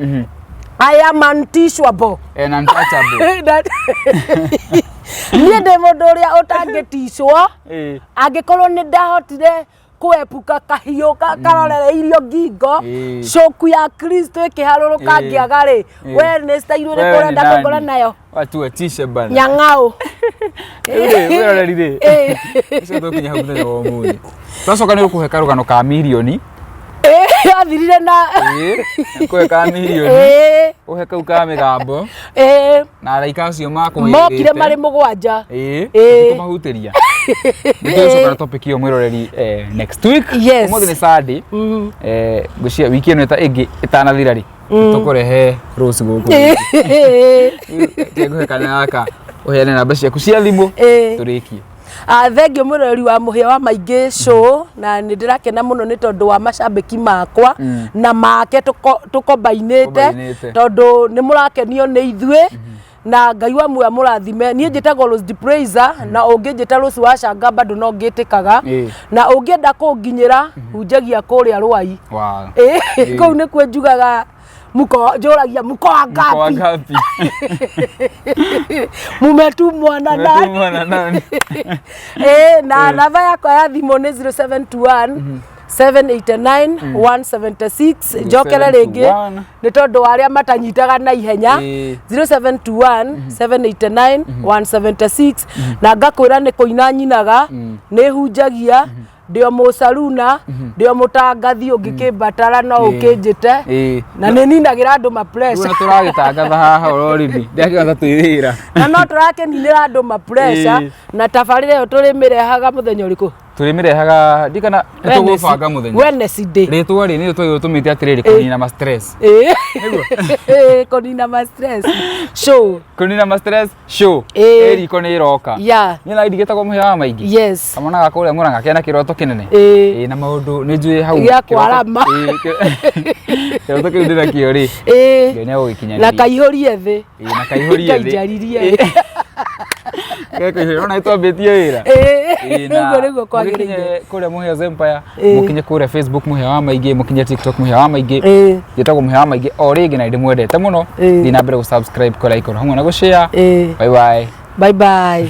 I am untishable. And untouchable. Niĩ ndĩ mũndũ ũrĩa ũtangĩticwo. Angĩkorwo nĩ ndahotire kũepuka kahiũ karorereirio ngingo, coku ya Kristo ĩkĩharũrũka ngĩaga rĩ, we nĩ style ĩrĩkũ Wewe ni ũrenda nani? kũngora nayo? Watu watishe bana. Nyang'au. Rĩu rĩ, mwĩroreri rĩ, ũcio tũkinya hau mũthenya wa ũmũthĩ. Twacoka nĩ ũkũhe karũgano ka mirioni. Athirire na Kũhe ka mirioni. Ũhe kau ka mĩgambo. Na araika acio makũhĩrĩte. Mokire marĩ 7. Kũmahutĩria. Nĩ tũgũcoka na topic ĩyo, mwĩroreri, next week. Yes. Ũmũthĩ nĩ Sunday. Ngwĩciria wiki ĩno ĩngĩ ĩtanathira rĩ, tũkũrehe Rose gũkũ. Reke ngũhe kanya gaka ũheane namba ciaku cia thimũ, tũrĩkie. Ah, thengiũ mwĩroreri wa Mũhĩa wa Maingĩ show, na nĩ ndĩrakena mũno nĩ tondũ wa macambĩki makwa na make tũkombainĩte, Tũkombainĩte. Tondũ nĩ mũrakenio nĩ ithuĩ, na Ngai wa muoyo amũrathime. Niĩ njĩtagwo Rose the Praiser, na ũngĩnjĩta Rose wa Canga bado no ngĩtĩkaga. Na ũngĩenda kũnginyĩra, hunjagia kũrĩa Rwai. Kũu nĩkuo njugaga muko, njũragia muko Mko wangapi? Wangapi? Mumetumwa na nani? Umetumwa na nani? Na namba yakwa ya thimũ nĩ 0721 789 176. Njokere rĩngĩ 0721. Nĩ tondũ wa arĩa matanyitaga na ihenya. 0721 789 176. Na ngakwĩra nĩ kũina nyinaga, nĩ hunjagia, ndĩ o mũcaruna, ndĩ o mũtangathi, ũngĩkĩmbatara no ũkĩnjĩte. Na nĩ ninagĩra andũ ma Rĩu pressure. na tũragĩtangatha haha ũrorĩthi ndĩrakĩona twĩ wĩra. Na no tũrakĩninĩra andũ ma pressure. Na tabarĩra ĩyo tũrĩmĩrehaga mũthenya ũrĩkũ? Tũrĩmĩrehaga ndikana nĩ tũgũbanga mũthenya. Wednesday. Rĩtwa rĩ nĩrĩo twagĩrĩirwo tũmĩte atĩrĩrĩ, kũnina ma stress. Kũnina ma stress show. Kũnina ma stress show. Ĩ riko nĩ ĩroka. Niĩ na ndigĩtagwo Mũhĩa wa Maingĩ. Kamwana gaka ũrĩa Mũrang'a kena kĩroto kĩnene. Na maũndũ nĩ njũĩ hau Gĩa kwarama. Kĩroto kĩu ndĩnakĩo rĩ, Ngai nĩegũgĩkinyanĩria. Na kaihũrie thĩ. Na kaihũrie thĩ. Kainjaririe. Gekaihũria, ona nĩtwambĩtie wĩra. Ũguo nĩguo kwagĩrĩire. Mũgĩkinye kũrĩa Mũhĩa Empire, mũkinye kũrĩa Facebook Mũhĩa wa Maingĩ, mũkinye TikTok Mũhĩa wa Maingĩ. Njĩtagwo Mũhĩa wa Maingĩ o rĩngĩ, na ndĩmwendete mũno. Thiĩ na mbere gũ subscribe, kũ like, hamwe na gũ share. Bye bye. Bye bye.